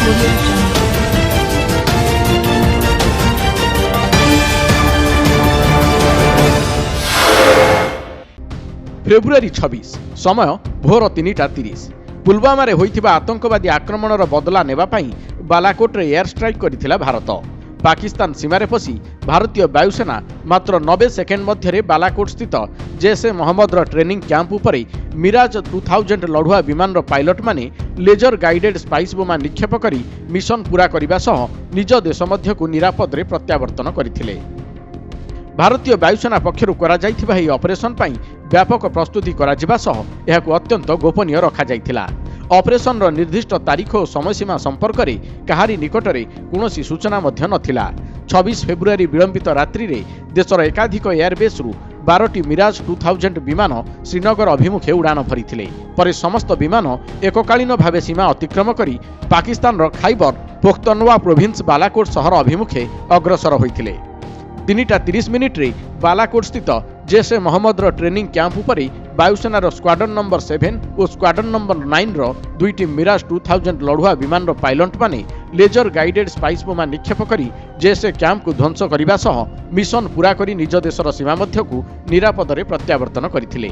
Audio Jungle. ଫେବୃଆରୀ 26, ସମୟ ଭୋର 3:30। ପୁଲୱାମାରେ ହୋଇଥିବା ଆତଙ୍କବାଦୀ ଆକ୍ରମଣର ବଦଲା ନେବା ପାଇଁ ବାଲାକୋଟରେ ଏୟାର ଷ୍ଟ୍ରାଇକ୍ କରିଥିଲା ଭାରତ। ପାକିସ୍ତାନ ସୀମାରେ ପଶି ଭାରତୀୟ ବାୟୁସେନା ମାତ୍ର 90 ସେକେଣ୍ଡ ମଧ୍ୟରେ ବାଲାକୋଟ ସ୍ଥିତ ଜୈଶ ଏ ମହମ୍ମଦର ଟ୍ରେନିଂ କ୍ୟାମ୍ପ ଉପରେ ମିରାଜ 2000 ଲଢୁଆ ବିମାନର ପାଇଲଟମାନେ ଲେଜର ଗାଇଡେଡ୍ ସ୍ପାଇସ୍ ବୋମା ନିକ୍ଷେପ କରି ମିଶନ ପୂରା କରିବା ସହ ନିଜ ଦେଶ ମଧ୍ୟକୁ ନିରାପଦରେ ପ୍ରତ୍ୟାବର୍ତ୍ତନ କରିଥିଲେ। ଭାରତୀୟ ବାୟୁସେନା ପକ୍ଷରୁ କରାଯାଇଥିବା ଏହି ଅପରେସନ ପାଇଁ ବ୍ୟାପକ ପ୍ରସ୍ତୁତି କରାଯିବା ସହ ଏହାକୁ ଅତ୍ୟନ୍ତ ଗୋପନୀୟ ରଖାଯାଇଥିଲା। ଅପରେସନର ନିର୍ଦ୍ଦିଷ୍ଟ ତାରିଖ ଓ ସମୟସୀମା ସମ୍ପର୍କରେ କାହାରି ନିକଟରେ କୌଣସି ସୂଚନା ମଧ୍ୟ ନଥିଲା। 26 ଫେବୃଆରୀ ବିଳମ୍ବିତ ରାତ୍ରିରେ ଦେଶର ଏକାଧିକ ଏୟାରବେସ୍ରୁ 12ଟି ମିରାଜ 2000 ବିମାନ ଶ୍ରୀନଗର ଅଭିମୁଖେ ଉଡ଼ାଣ ଭରିଥିଲେ। ପରେ ସମସ୍ତ ବିମାନ ଏକକାଳୀନ ଭାବେ ସୀମା ଅତିକ୍ରମ କରି ପାକିସ୍ତାନର ଖାଇବର ପଖ୍ତୁନଖ୍ୱା ପ୍ରୋଭିନ୍ସ ବାଲାକୋଟ ସହର ଅଭିମୁଖେ ଅଗ୍ରସର ହୋଇଥିଲେ। 3:30ରେ ବାଲାକୋଟ ସ୍ଥିତ ଜୈଶ ଏ ମହମ୍ମଦର ଟ୍ରେନିଂ କ୍ୟାମ୍ପ ଉପରେ ବାୟୁସେନାର ସ୍କ୍ୱାଡ୍ରନ୍ ନମ୍ବର 7 ଓ ସ୍କ୍ୱାଡ୍ରନ୍ ନମ୍ବର 9ର ଦୁଇଟି ମିରାଜ 2000 ଲଢୁଆ ବିମାନର ପାଇଲଟମାନେ ଲେଜର ଗାଇଡେଡ୍ ସ୍ପାଇସ୍ ବୋମା ନିକ୍ଷେପ କରି ଜୈଶ ଏ କ୍ୟାମ୍ପକୁ ଧ୍ୱଂସ କରିବା ସହ ମିଶନ ପୂରା କରି ନିଜ ଦେଶର ସୀମା ମଧ୍ୟକୁ ନିରାପଦରେ ପ୍ରତ୍ୟାବର୍ତ୍ତନ କରିଥିଲେ।